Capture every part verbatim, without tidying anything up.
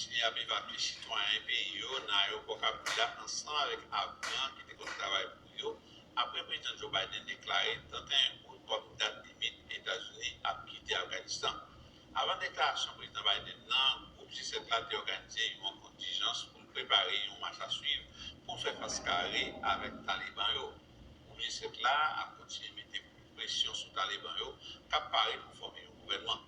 Etazini ap evakye sitwayen peyi yo nan ayewopò Kabul la ansanm avèk afgan ki te konn travay pou yo, apre Prezidan Joe Biden deklare trannteyen out kòm dat limit Etazini ap kite Afganistan. Avan deklarasyon Prezidan Biden nan, gwoup G sèt la te òganize yon rankont dijans pou l prepare yon mach a swiv pou l fè fas kare avèk Taliban yo. Gwoup G sèt la ap kontinye mete presyon sou Taliban yo k ap pare pou fòme yon gouvènman.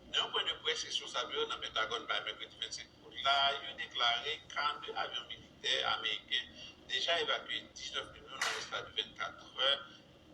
Nan yon pwen de près, responsab yo nan Pentagòn bay mèkredi vennsenk out la, yo deklare karannde avyon militè ameriken deja evakye diznèf mil moun nan lesplas de vennkat è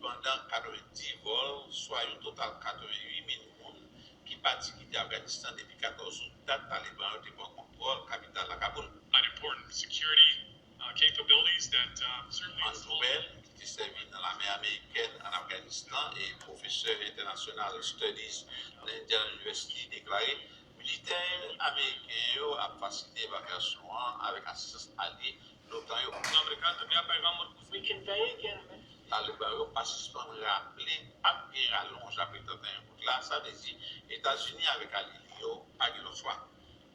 pandan katrevendis vòl, swa yon total katreventuit mil moun ki pati kite Afganistan depi katòz out, dat Taliban yo te pran kontwòl kapital la, Kaboul. An important security uh, capabilities that uh, certainly Andrew Bell, ki te sèvi nan lame amerikèn an Afganistan e pwofesè International Studies nan Indiana University, deklare militè ameriken yo ap fasilite evakyasyon an avèk asistans alye l'OTAN yo. We convey again. Taliban yo pa sispann raple ap gen ralonj apre trannteyen out la, sa vle di Etazini avèk alye li yo pa gen lòt chwa.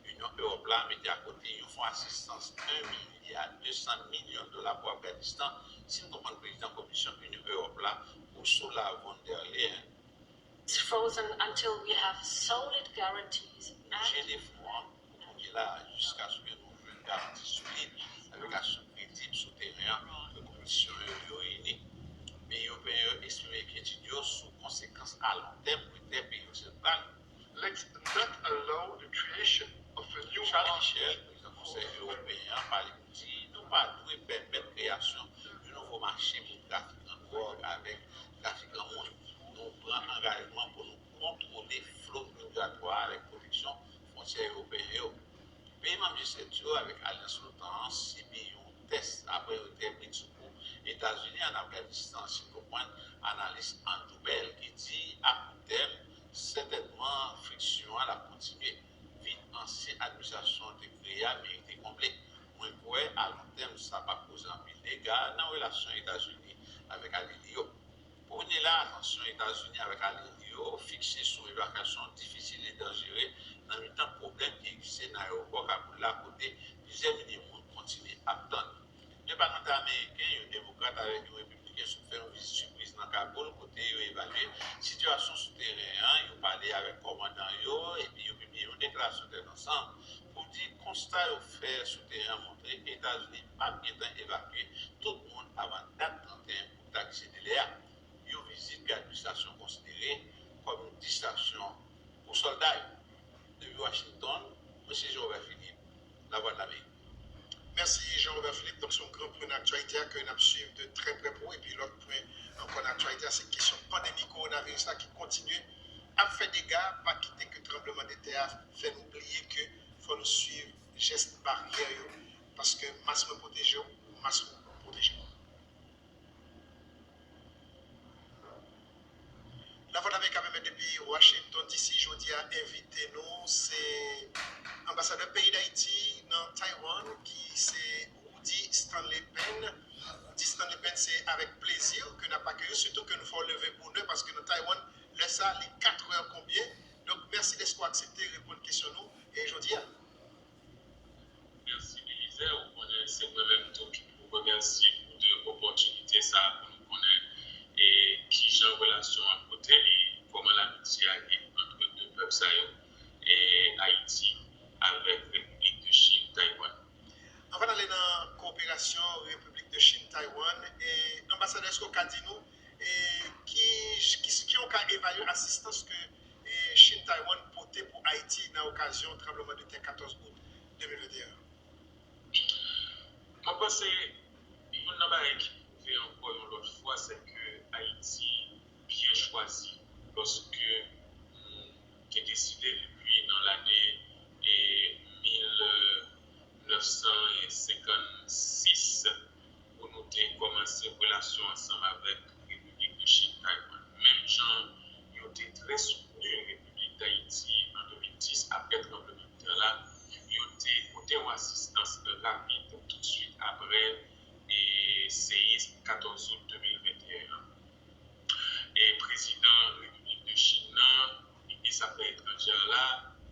Inyon Ewòp la mete akote yon fon asistans en milya de san milyon dola pou Afganistan, si n konprann prezidan Komisyon Inyon Ewòp la, Ursula von der Leyen. It's frozen until we have solid guarantees. Jele fon an pou kounye la, jiskaske nou jwenn garanti solid avèk aksyon kredib sou teren an ke kondisyon yo, yo reyini. Peyi ewopeyen yo eksprime enkyetid yo sou konsekans alontèm pou enterè peyi yo sèl pral. Let's not allow the creation of a new Charles Michel, prezidan Konsèy Ewopeyen an, pale pou di nou pa dwe pèmèt kreyasyon yon nouvo mache pou trafikan dwòg avèk trafikan moun. Nou pran angajman pou nou kontwole flo migratwa avèk pwoteksyon fwontyè ewopeyen yo. Peyi manm G sèt yo avèk alyans l'OTAN an sibi yon tès apre yo entèvni sou kou Etazini an Afganistan, si n konprann analis Andrew Bell, ki di a kout tèm, sètènman, friksyon an ap kontinye. Vid ansyen administrasyon an te kreye a merite konble. Mwen kwè, alontèm, sa p ap koze anpil dega nan relasyon Etazini avèk alye li yo. Pou kounye la, atansyon Etazini avèk alye li yo fikse sou evakyasyon difisil e danjere nan mitan pwoblèm ki egziste nan ayewopò Kaboul la, kote plizyè milye moun kontinye ap tann. De palmantè ameriken, yon demokrat avèk yon repibliken, sot fè yon vizit sipriz nan Kaboul, kote yo evalye sitiyasyon sou teren an, yo pale avèk kòmandan yo, epi yo pibliye yon deklarasyon tèt ansanm pou di konsta yo fè sou teren an montre Etazini p ap gentan evakye tout moun avan dat trannteyen out la ki se delè a. Yon vizit ke administrasyon konsidere kòm yon distraksyon pou sòlda yo. Depi Washington, mwen se Jean Robert Philippe, Lavwadlamerik. Mèsi Jean Robert Philippe. Donk, se yon gran pwen nan aktyalite a ke n ap swiv de trè prè pou ou. Epi lòt pwen ankò nan aktyalite a, se kesyon pandemi kowonaviris la ki kontinye ap fè dega, pa kite ke tranblemanntè a fè nou bliye ke fò nou swiv jès baryè yo. Paske mas mwen pwoteje w, mas ou pwoteje mwen. Lavwadlamerik ap emet depi Washington D C. Jodi a, envite nou se anbasadè peyi Dayiti nan Taiwan, ki se Rudy Stanley Penn. Rudy Stanley Penn, se avèk plezi ke n ap akeyi w, sitou ke nou fè w leve bonè, paske nan Taiwan, lè sa, li katrè konbyen. Donk, mèsi dèske w aksepte reponn kesyon nou e jodi a. Mèsi Belizaire, ou konnen se mwen menm tou ki pou remèsye ou de opòtinite sa a pou nou konnen e kijan relasyon an pote li, kòman lamitye a ye ant de pèp sa yo, e Ayiti avèk Repiblik de Chin, Taiwan. Anvan n ale nan kowoperasyon Repiblik de Chin, Taiwan, e anbasadè, èske w ka di nou e ki, ki, ki w ka evalye asistans ke e Chin Taiwan pote pou Ayiti nan okazyon tranblemanntè katòz out de mil venteyen an? Mwen panse youn nan bagay ki pwouve ankò yon lòt fwa, se ke Ayiti byen chwazi lòske nou te deside depi nan lane e mil nèf san senkannsis pou nou te kòmanse relasyon ansanm avèk Repiblik de Chin Taiwan. Menm jan yo te trè soutni Repiblik Dayiti an de mil dis apre tranblemanntè la, yo te pote yon asistans rapid toutswit apre e seyis katòz out de mil venteyen an. E prezidan Repiblik de Chin nan, minis afè etranjè la,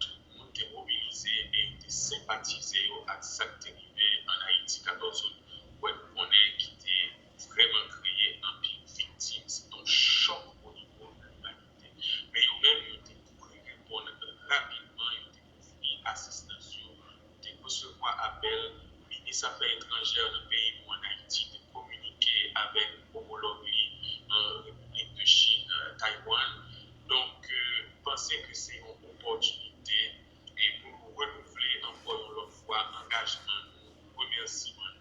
tout moun te mobilize e yo senpatize yo ak sa k te rive ann Ayiti katòz out, wè nou konnen ki te vrèman kreye anpil viktim, se te yon chòk o nivo de limanite. Men yo menm, yo te kouri reponn rapidman, yo te ofri asistans yo, yo te resevwa apèl minis afè etranjè nan peyi nou ann Ayiti, te kominike avèk omològ li an Repiblik de Chin, Taiwan. Donk, m panse ke se yon opòtinite e pou nou renouvle ankò yon lòt fwa angajman nou, remèsiman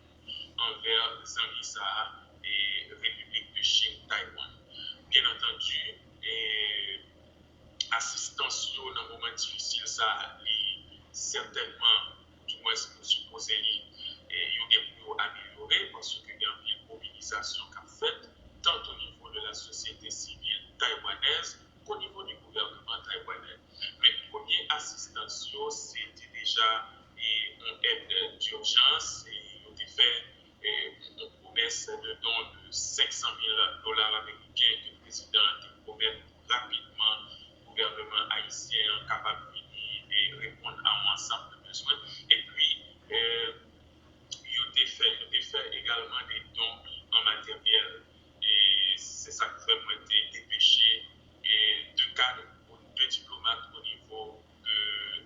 nou anvè zanmi sa a, e Repiblik de Chin, Taiwan. Byen antandi, e asistans yo nan moman difisil sa a, li sètènman, di mwens nou sipoze li, e yo gen pou yo amelyore, paske gen anpil mobilizasyon k ap fèt, tant au niveau de la société civile taïwanaise qu'au niveau du gouvernement taïwanais. Men premye asistans yo, se te deja e, yon èd dijans, e yo te fè e, yon pwomès de don de senk san mil dola ameriken ke prezidan an te pwomèt rapidman gouvènman ayisyen an kapab vini e reponn a yon ansanm de bezwen. Epi, e, yo te fè, yo te fè egalman de don an materyèl. E se sa k fè mwen te depeche e de kad, de diplomat o nivo de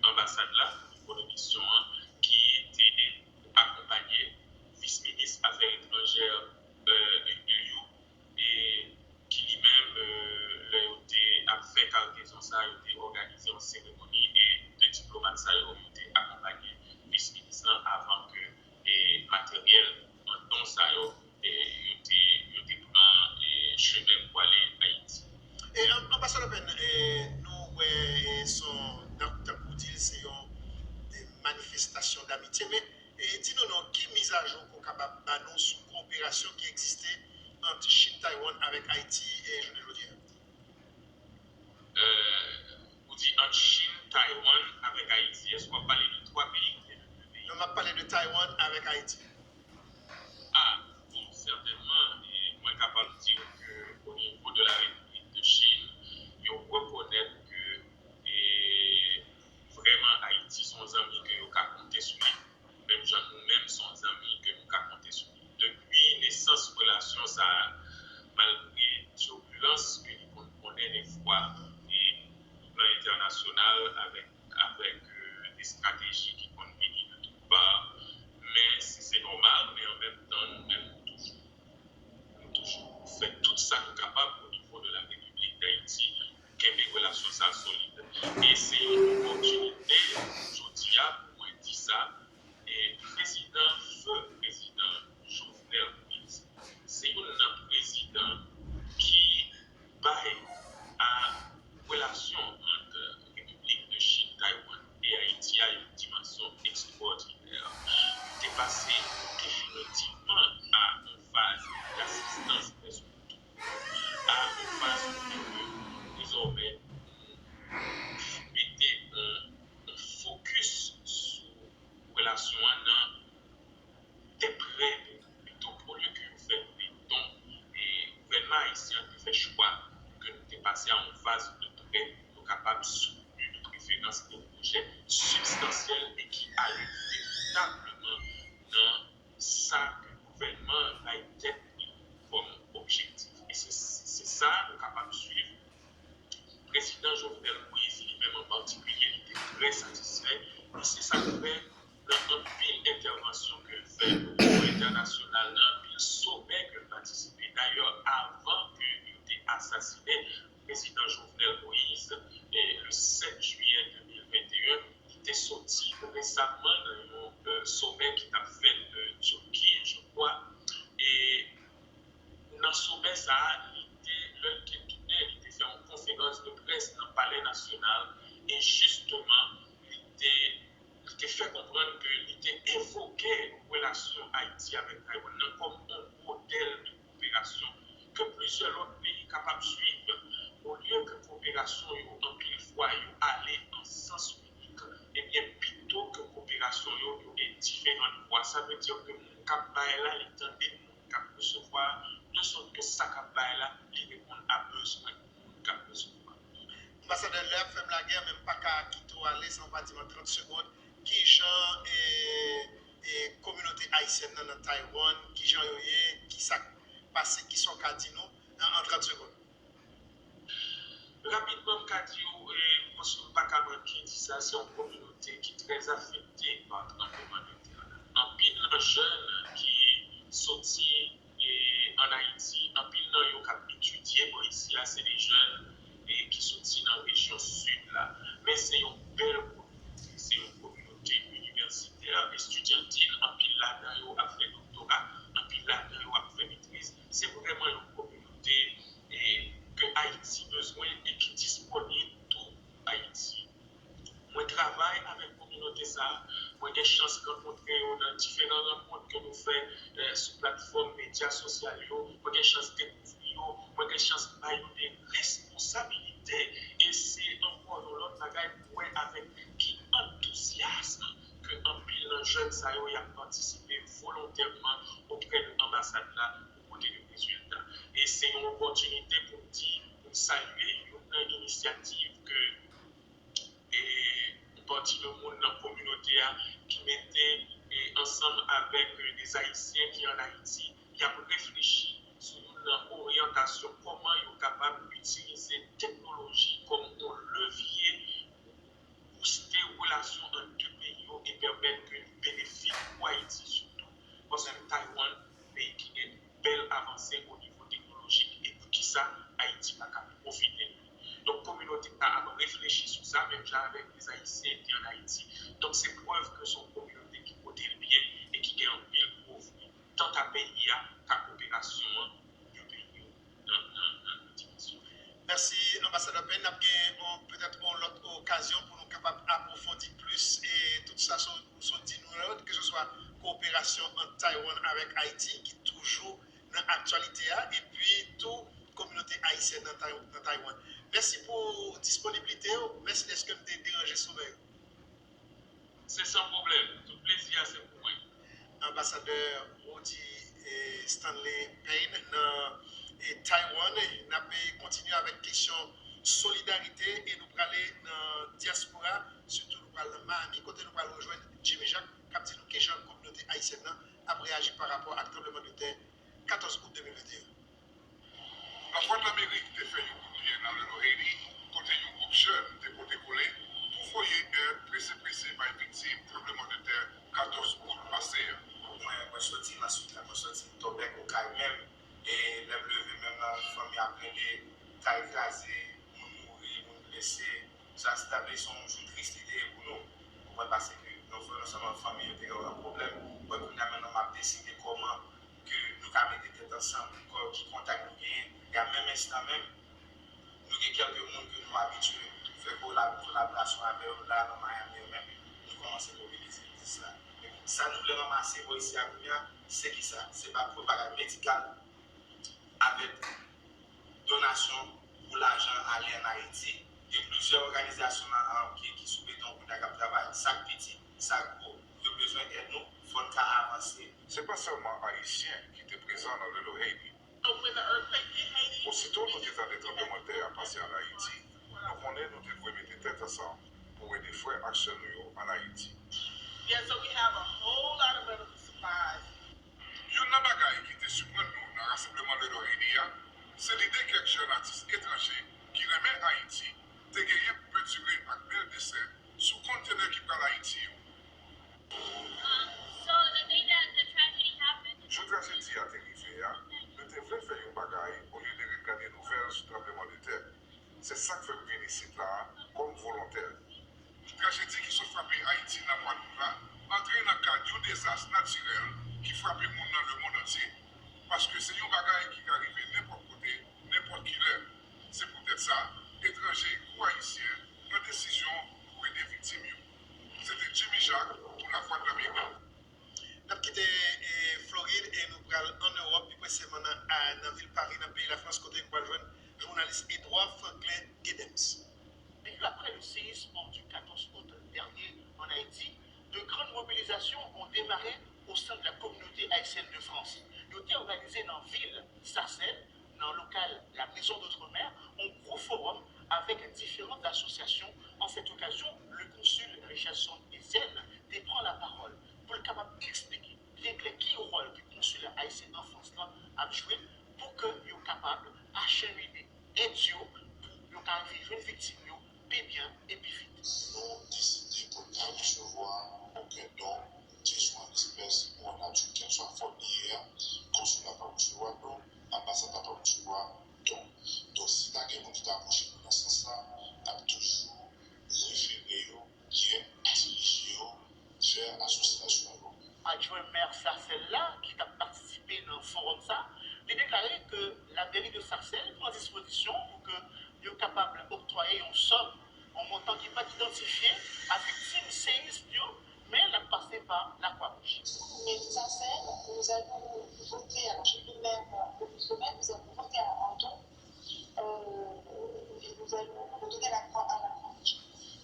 anbasad la, o nivo de misyon an, ki te akonpanye vis minis afè etranjè, e, Liu, e ki li menm, e, lè yo te ap fè kargezon sa, yo te òganize yon seremoni e de diplomat sa yo, yo te akonpanye vis minis lan avan ke e materyèl an don sa yo, e yo te, yo te pran e chemen pou ale Ayiti. E anbasadè Pen, e, nou wè e son, tankou w di l, se yon e manifestasyon damitye, men e di nou non, ki mizajou ke w kapab ba nou sou kowoperasyon ki egziste ant Chin Taiwan avèk Ayiti e jounen jodi a? Ou di ant Chin, Taiwan avèk Ayiti, èske w ap pale de twa peyi oubyen de de peyi? Non, m ap pale de Taiwan avèk Ayiti. Ah, bon, sètènman, e mwen kapab di w ke o nivo de la Repiblik de Chin, yo rekonèt ke e vrèman Ayiti se yon zanmi ke yo ka konte sou li. Menm jan nou menm se yon zanmi ke nou ka konte sou li. Depi nesans relasyon sa a, malgre tibilans ke li konn konnen defwa e sou plan entènasyonal avèk, avèk e, de estrateji ki konn vini de tout pa, men se, se nòmal, men an menm tan, nou menm nou toujou, nou toujou fè tout sa nou kapab o nivo de la Repiblik Dayiti kenbe relasyon sa a solid. E se yon opòtinite jodi a pou mwen di sa, e prezidan, feu prezidan Jovenel Moïse, se youn nan prezidan ki bay a relasyon ant Repiblik de Chin, Taiwan e Ayiti a yon dimansyon ekstwòdinè. Li te pase definitivman a yon faz dasistans prèske a yon faz kote ke dezòmè nou mete yon, yon fokis sou relasyon an nan tè prè, pito olye ke yo fè de don. E gouvènman ayisyen an te fè chwa ke nou te pase a yon faz de prè pou nou kapab soutni de preferans de pwojè sibstansyèl e ki ale veritableman nan sa ke gouvènman an bay tèt li kòm objektif. E se, se sa nou kapab swiv. Prezidan Jovenel Moïse, li menm an patikilye, li te trè satisfè. E se sa k fè, nan anpil entèvansyon ke l fè o nivo entènasyonal, nan anpil somè ke l patisipe. Dayè, avan ke yo te asasinen prezidan Jovenel Moïse, e, le sèt jiyè de mil venteyen, ki te soti resaman nan yon, e, somè ki t ap fèt, e, Turquie, je crois. E nan somè sa a, li te, lè l te tounen, li te fè yon konferans de près nan Palè Nasyonal. E jisteman, li te, li te fè konprann ke li te evoke relasyon Ayiti avèk Taiwan nan kòm yon modèl de koperasyon ke plizyè lòt peyi kapab swiv. Olye ke koperasyon yo, anpil fwa, yo ale an sans inik, ebyen, pito ke koperasyon yo, yo gen diferan vwa. Sa vle di ke moun k ap bay la, li tande moun k ap resevwa, de sòt ke sa k ap bay la, li reponn a bezwen moun k ap resevwa. Anbasadè, lè ap fè m lagè, men m pa ka kite w ale san w pa di m an trant segonn, ki jan e, e kominote ayisyèn nan nan Taiwan, kijan yo ye, kisa k pase, kisa w ka di nou an, an trant segonn? Rapidman, m ka di w, e, paske m pa ka manke di sa, se yon kominote ki trè afekte pa tranblemanntè la. Anpil nan jèn ki soti e, ann Ayiti, anpil nan yo k ap etidye bò isi a, se de jèn e, ki soti nan rejyon sid la. Men se yon bèl kominote, se yon kominote inivèsitè, estidyantil, anpil ladan yo ap fè doktora, anpil ladan yo ap fè metriz. Se vrèman yon kominote e, ke Ayiti bezwen e ki disponib tou Ayiti. Mwen travay avèk kominote sa a. Mwen gen chans rankontre yo nan diferan rankont ke nou fè, eh, sou platfòm medya sosyal yo. Mwen gen chans dekouvri yo. Mwen gen chans ba yo de responsabilite. E se ankò yon lòt bagay mwen wè avèk ki antouzyasm ke anpil nan jèn sa yo y ap patisipe volontèman oprè de anbasad la pou pote de rezilta. E se yon opòtinite pou m di, pou m salye youn nan inisyativ ke e, yon pati de moun nan kominote a ki mete e, ansanm avèk e, de Ayisyen ki ann Ayiti, y ap reflechi sou youn nan oryantasyon kòman yo kapab itilize teknoloji kòm yon levye pou bouste relasyon ant de peyi yo e pèmèt ke li benefik pou Ayiti sitou, paske Taiwan, peyi ki gen bèl avanse o nivo teknolojik e poukisa Ayiti pa ka pwofite de li. Donk, kominote a ap reflechi sou sa, menm jan avèk de Ayisyen ki ann Ayiti. Donk, se prèv ke se yon kominote ki pote l byen e ki gen anpil pou ofri, tant a peyi a ka koperasyon an de peyi yo nan, nan, nan, nan dimansyon. Mèsi, Anbasadè Payne. N ap gen yon, petèt yon lòt okazyon pou nou kapab apwofondi plis e tout sa sa w sot di nou yo, keseswa koperasyon ant Taiwan avèk Ayiti, ki toujou nan aktyalite a, epi tou kominote ayisyèn nan Tay-, nan Taiwan. Mèsi pou disponiblite w, mèsi dèske m te deranje somèy ou. Se san pwoblèm. Tout plezi a se pou mwen. Anbasadè Rudy, eh, Stanley Payne nan, eh, Taiwan. N ap, eh, kontinye avèk kesyon solidarite e nou prale nan dyaspora, sitou nou pral nan Miami, kote nou pral rejwenn Jimmy Jacques, k ap di nou kijan kominote ayisyèn nan ap reyaji pa rapò ak tranblemanntè katòz out de mil venteyen. Lavwadlamerik te fè yon kout pye nan Little Haiti, kote yon gwoup jèn te pote kole pou voye èd prese prese bay viktim tranblemanntè katòz out pase a. Mwen, mwen soti nan sid la, mwen soti Tòbèk, Okay menm, e lè m leve menm nan fanmi ap rele, kay kraze, moun mouri, moun blese, sa, sa ta vle se yon jou tris li te ye pou nou. Ou konprann, paske nou, non sèlman fanmi yo te gen yon pwoblèm, men kounye a menm nou ap deside kòman ke nou ka mete tèt ansanm, kò-, ki kontak nou genyen. E a menm enstan menm, nou gen kèlke moun ke nou abitye fè kolab-, kolaborasyon avè yo la nan Miami yo menm, nou kòmanse mobilize pou sa. Men sa nou vle ranmase bò isi a kounye a, se kisa? Se pa pou bagay medikal, avèk donasyon pou lajan ale ann Ayiti. Gen plizyè òganizasyon nan, an, ki, ki sou beton kounye a k ap travay. Sa k piti, sa k gwo, yo bezwen èd nou, fò n ka avanse. Se pa sèlman Ayisyen ki te prezan nan Little Haiti. Osito nou te tande tranblemanntè a pase ann Ayiti, nou konnen nou te dwe mete tèt ansanm pou ede frè ak sè nou yo ann Ayiti. Yeah, so we have a whole lot of medical supplies. Youn nan bagay ki te siprann nou nan rasanbleman Little Haiti a, se lide kèk jèn atis etranje ki renmen Ayiti te genyen pou pentire ak bèl desen sou kontenè ki pral Ayiti yo. Um, so the day that the tragedy happened, Jou trajedi a te rive a, nou te vle fè yon bagay olye de ret gade nouvèl sou tranblemanntè. Se sa k fè m vin isit la a kòm volontè. Trajedi ki sot frape Ayiti nan mwa dout la antre nan kad yon dezas natirèl ki frape moun nan lemonn antye, paske se yon bagay ki ka rive nenpòt kote, nenpòt kilè. Se poutèt sa, etranje kou Ayisyen pran desizyon pou ede viktim yo. Se te Jimmy Jacques pou Lavwadlamerik. N ap kite, e, Florid e nou pral ann Ewòp, pi presizeman nan, a, nan vil Pari, nan peyi Lafrans, kote nou pral jwenn jounalis Edouard Franklin Gedems. Et puis après le séisme du quatorze août dernier en Haïti, de grandes mobilisations ont démarré au sein de la communauté haïtienne de France. Yo te òganize nan vil Sarcelles, nan lokal la Maison d'Outre-mer, yon gwo fowòm avèk diferan asosyasyon. An sèt okazyon, le consul Richardson Etienne te pran Mè Sarcelles la, ki t ap patisipe nan fowòm sa, li deklare ke lameri de Sarcelles pran dispozisyon pou ke yo kapab oktwaye yon sòm, yon montan ki pa t idantifye a viktim seyis yo, men l ap pase pa Lakwawouj. Meri Sarcelles, nous allons voter, alors je peux même, euh, le semaine, nous allons voter un don. Euh, et nous allons donner à la Croix, à la Croix-Rouge.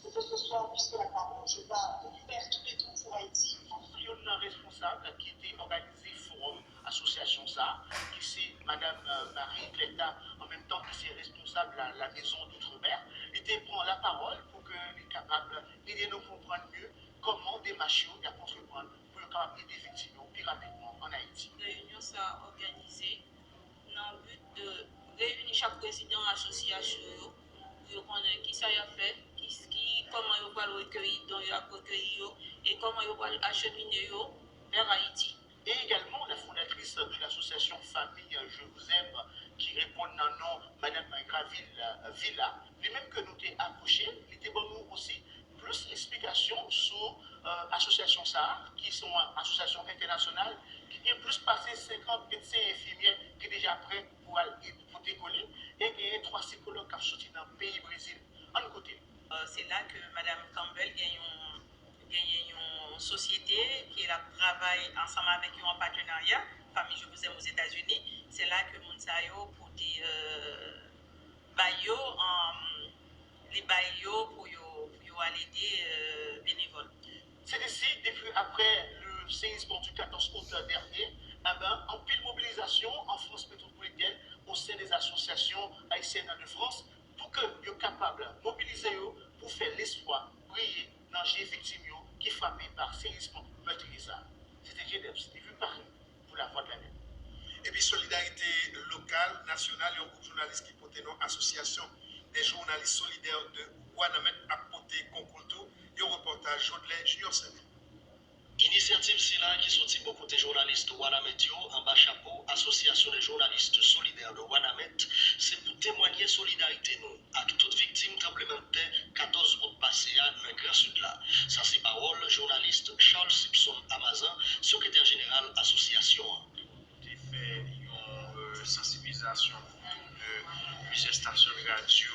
Et que ce soit, puisque la Croix-Rouge va faire tous les dons pour Haïti. Youn nan responsab ki te òganize fowòm asosyasyon sa, ki se Madanm, euh, Marie Cleta, an menm tan ki se responsab la, la Maison d'Outre-mer, li te pran lapawòl pou ke li kapab ede nou konprann mye kòman demach yo y ap antreprann pou yo kapab ede viktim yo pi rapidman ann Ayiti. Reyinyon sa a òganize nan but de reyini chak prezidan asosyasyon yo pou yo konnen kisa y ap fè, ki, ki, kòman yo pral rekeyi don yo ap rekeyi yo e kòman yo pral achemine yo vè Ayiti. Et également la fondatrice de l'association Famille Je Vous Aime, ki reponn nan non Madanm Graville Villa, li menm ke nou te apwoche, li te ban nou osi plis esplikasyon sou, euh, asosyasyon sa a, ki se yon asosyasyon entènasyonal, ki gen plis pase senkant medsen enfimyè ki deja prè pou al ed-, pote kole, e genyen twa sikològ k ap soti nan peyi Brezil. Ann koute l. Euh, se la ke Madanm Campbell gen yon, genyen yon sosyete ke l ap travay ansanm avèk yo an patenarya, Famille Je Vous Aime aux États-Unis. Se la ke moun sa yo pote, euh, bay yo, um, li bay yo pou yo, pou yo al ede, euh, benevòl. Se desi, depi apre le seyism du quatorze août dernier, eh ben, anpil mobilizasyon an Frans metwopolitèn, au sein des associations haïtiennes de France, pou ke yo kapab mobilize yo pou fè lespwa briye nan je viktim yo ki frape pa seyism metriye sa. Se te Jedeps, depi Paris, pou Lavwadlamen. Epi solidarite lokal, nasyonal, yon gwoup jounalis ki pote non Association des Journalistes Solidaires de Wanament ap pote konkou l tou, yon repòtaj Jodlè Junior Saint-Louis. Inisyativ sila ki soti bò kote jounalis Wanament yo anba chapo Association des Journalistes Solidaires de Wanament, se pou temwanye solidarite nou ak tout viktim tranblemanntè katòz out pase a nan Gran Sid la. Sa se pawòl jounalis Charles Sipson Amazan, sekretè jeneral asosyasyon an. Te fè yon, euh, sansibilizasyon otou de plizyè estasyon de radyo